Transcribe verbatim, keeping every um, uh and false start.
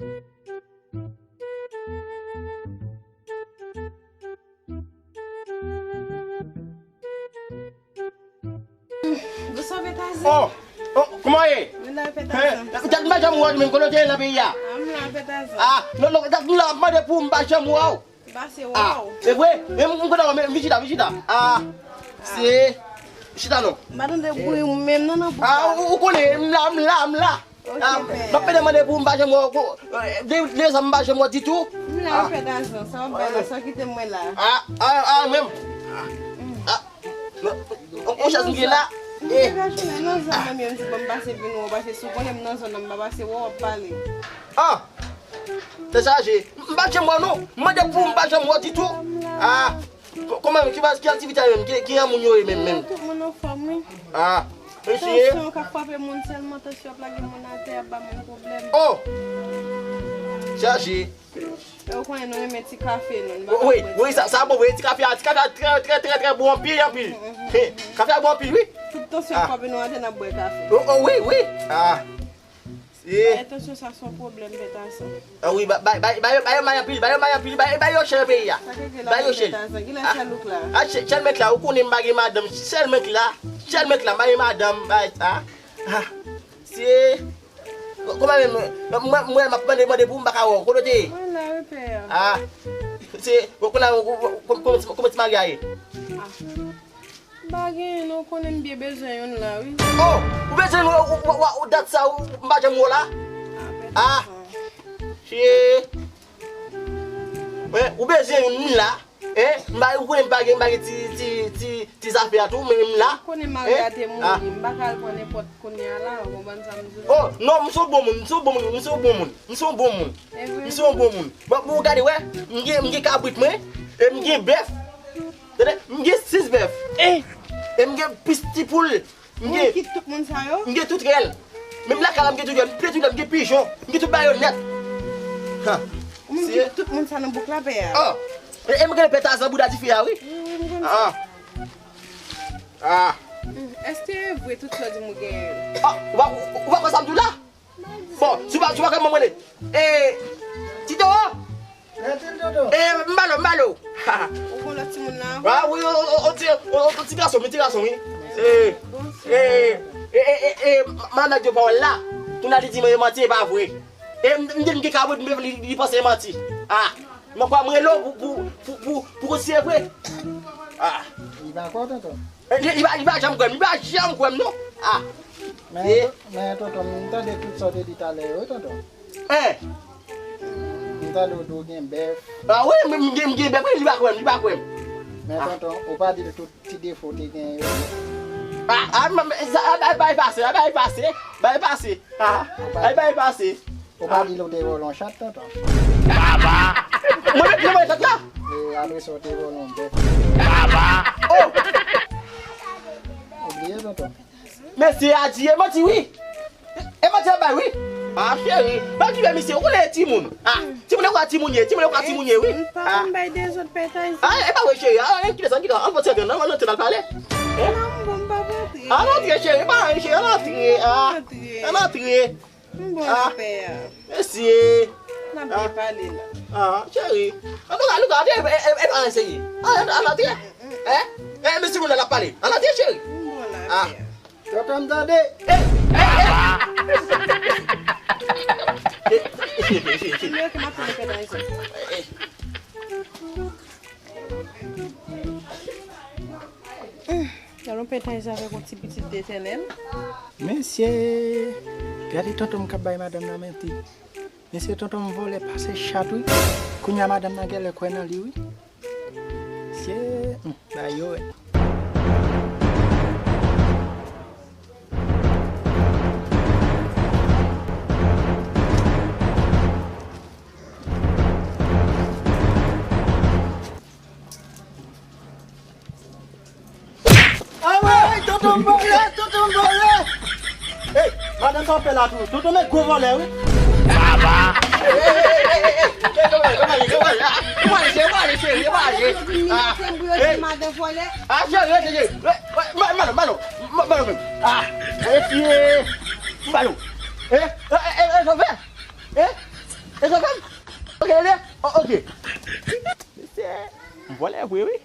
Bonswa, Pètazan. Oh, oh, kòman w ye? Mwen la, Pètazan. Hein? Dat m pa janm wè w menm, kote w te ye nan peyi a? Ah, m la, Pètazan. Ah, non, non, dat m la, m ap mande pou w, m pa janm wè w. M pase wè w. Ah, se vre? E m, m kontan wè w, men vin chita, vin chita. Ah, se, chita non. M pa tande bri ou menm non, nan bouk la. Ah, ou, ou konnen, m la, m la, m la. Ok, ah, pè. M ap mande mande pou w, m pa janm wè w, de, de zan m pa janm wè w ditou. M la, ah. Pètazan, sa w ap bay la, sa w kite m wè la. Ah, ah, ah, menm. Ah, non, on, on chans m gen la. M te ka jwenn nan zòn nan, men m di bon, m pase vin wè w, paske si w konnen m nan zòn nan, m pa pase wè w, w ap pale. Ah, tèt chaje. M pa janm wè w non. M mande pou w, m pa janm wè w ditou. Ah. Kòman, ki baz, ki aktivite a menm? Ki, ki jan moun yo ye menm, menm? Tout moun anfòm, wi. Ah, mesye. Tansyon ka frape moun sèlman, tansyon ap lage moun atè, ap ba moun pwoblèm. Oh! Chaje. E ou konnen nou renmen ti kafe, nou, nou pa ka bwè ti kafe. Wi, wi, sa, sa bon, wi, ti kafe a, ti kafe a trè, trè, trè, trè bon anpil, anpil. He, kafe a bon anpil, wi. Tout tansyon ap frape nou atè, n ap bwè kafe. Oh, oh, wi, wi. Ah. Bay tansyon sa se yon pwoblèm, Pètazan. Ah wi, ba, ba, ba, ba yo, ba yo may anpil, ba yo may anpil, ba, ba yo chè nan peyi a. Ba yo chè. Kilè sèl ou k la? Ah, chè, chèl mwen k la, ou konnen m pa gen madanm, sèl mwen k la, sèl mwen k la, m pa gen madanm, bay, ah, ah, se, kòman menm, mwen, mwen, m ap mande, mande pou m pa ka wè w, kote w te ye? Mwen la, wi, pè. Ah, se, kòman, kòman, kòman ti mari a ye? Ah. M pa genyen non, konnen m byen bezwen youn la, wi. Oh, ou bezwen youn, ou, ou, ou, ou, dat sa, ou, m pa janm wè w la? Ah, ah, chè. Wi, ou bezwen youn, m la. Hein? M pa, ou konnen m pa gen, m pa gen ti, ti, ti, ti zafè a tou, men m la. Ou konnen mari a te mouri, m pa ka al pran nenpòt kounye a la, ou konprann sa m di w? Oh, non, m se yon bon moun, m se yon bon moun, m se yon bon moun, m se yon bon moun. E vre? M se yon bon moun. Bon, bon, gade, wè, m gen, m gen kabrit mwen, e m gen bèf. Tande, m gen sis bèf. E m gen plis ti poul. M gen, ou kit tout moun sa yo? M gen tout rèl. Menm lakay la, m gen tout rèl. M gen tout rèl, m gen pijon. M gen tout bagay yo nèt. Ha. Ou menm kit tout moun sa nan bouk la, pè a? Oh. E, e m gen pè Tazan bouda dife a, wi. Wi, wi, m konn sa. Ah. Ah. Hmm, èske e vre tout sa w di m ou genyen yo? Oh, ou pa, ou pa kwè sa m di w la? Bon, si w pa, si w pa kwè m, mwen, e, Tito! Mèt li, Toto. E, m ba l, m ba l. Ou kon lòt timoun la? Ah, wi, o, o, o, ti, o, o, ti gason, wi, ti gason, wi. E, e, e, e, e, m, m ann ak di w pawòl la. Kounye a li di mwen e manti, e pa vre. E m, m di l m gen kabrit, m, li, li panse e manti. Ah, mwen kwè m rele w pou, pou, pou, pou, pou konsidere vre. Ah. Li pa kwè w, tonton? E, li, li pa, li pa janm kwè m, li pa janm kwè m, non. Ah. Men, men, tonton, m tande tout sa w te di talè yo, tonton. Hein? M tande w di w gen bèf. Ah wi, m, m gen, m gen bèf, wi, li pa kwè m, li pa kwè m. Men, tonton, ou pa di l tout ti defo w te gen yo. Ah, ah, m, m, sa, ah, bay, bay pase, ah, bay pase, bay pase. Ah, bay, bay pase. Ou pa di l ou te vòlè yon chat, tonton? Baba! Mwen menm ki te vòlè chat la? E apre sa, ou te vòlè yon bèf. Baba! Oh! Ou bliye, tonton? Mesye a di, e manti, wi. E manti a bay, wi. Ah, cheri, pa okipe misye, ou konnen timoun. Ah, timoun e kwa timoun ye, timoun e kwa timoun ye, wi. M pa konn bay dezòd pètay sa. Ah, e pa vre, cheri. Ah, kite sa, kite sa. Ann fè ti antre, ann antre, ann pale. Eh? Non, m bon, m pa antre. Ann antre, cheri, pa antre, cheri, ann antre. Ah, ann antre. M bon, pè a. Mesye. N ap byen pale la. Ah, cheri. Antouka, Luka, e, e, e, e pa eseye. Ah, ann antre. Eh? Eh, mesye, moun nan ap pale. Ann antre, cheri. M bon la, pè a. Tonton, m tande. Eh, eh, eh. Eh, eseye, eseye, eseye, eseye. Mwen ke m ap tande pè a. Eh, eh. Hum, alon pètay sa avèk yon ti pitit Letènèl. Mesye, gade tonton m k ap bay madanm nan manti. Mesye, tonton m vòlè pase chat, wi. Kounye a madanm nan genlè kwè nan li, wi. Mesye, hum, ba yo, wè. Anmwey, tonton m vòlè, tonton m vòlè! Ey, madanm sa w fè la tou, tonton m gwo vòlè, wi. Baba! Ey, ey, ey, ey, ey, ey, tonton, tonton, tonton, tonton, ah, ou pa ale, cheri, ou pa ale, cheri, ou pa ale. Ah, ey. Ah, cheri, rete, cheri. Ey, ey, ma-, malo, malo, ma-, malo menm. Ah, ey, cheri. Malo. Ey, ey, ey, ey, sa w fè? Ey. E sa fè m? Ok, ok. Oh, ok. Mesye, m vòlè vre, wi.